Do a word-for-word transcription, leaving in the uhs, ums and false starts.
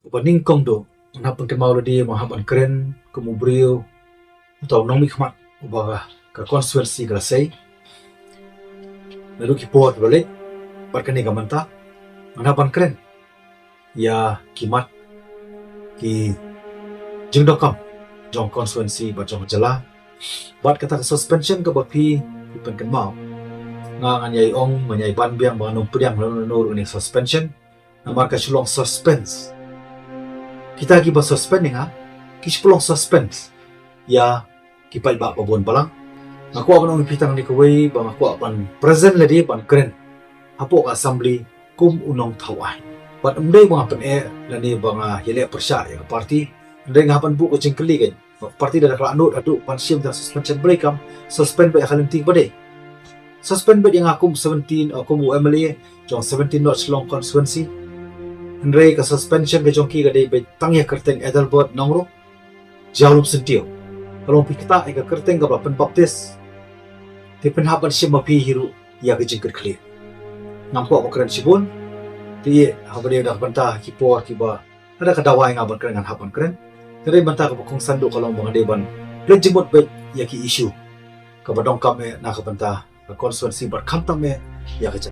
Ba nyngkong duh ngan hap ban kynmaw lade ba nga hap ban kren kum u briew uta u nongmihkhmat uba ka constituency ka la sei. Naduh ki por kiba la leit bad kane ka mynta ngan hap ban kren ïa ki mat ki jingdonkam jong constituency bad jong jylla. Bad kata ka suspension kaba phi pynkynmaw, nga ngan ïai ong, ngan ïai ban biang ba ngan ym pdiang lano lano ruh ïa kane ka suspension. Namar ka shu long suspense. Kita kiba suspend ïa nga ki shu long suspense ïa ki paidbah ba bun balang. Nga kwah ban ong ïa phi tang kane kawei ba nga kwah ban present lade ban kren hapoh ka assembly kum u nongthaw aiñ. Bad ym dei ba nga pyneh lane ba nga ïaleh pyrshah ïa ka party. Hynrei nga hap ban buh ka jingkylli ka party da ka la nud haduh ban shim tang suspension, balei kam suspend beit ïa ka lynti ba dei. Suspend beit ïa nga kum seventeen, uh, kum u M L A jong seventeen North Shillong constituency. Hynrei ka suspension ka jong ki ka dei beit tang ïa ka kyrteng Adelbert Nongrum Jowlum Syntiew. Ka long phi ktah ïa ka kyrteng kaba pynbaptis. Te phin hap ban shim ma phi hi ruh ïa ka jingkitkhlieh. Ngam kwah ban kren shibun. Te ïa haba dei da ka bynta ki por kiba lada ka dawa ïa nga ban kren ngan hap ban kren. Te dei bynta kaba kongsan duh ka long ba nga dei ban pynleit jingmut beit ïa ki issue kaba donkam eh na ka bynta ka constituency bad khamtam eh ïa ka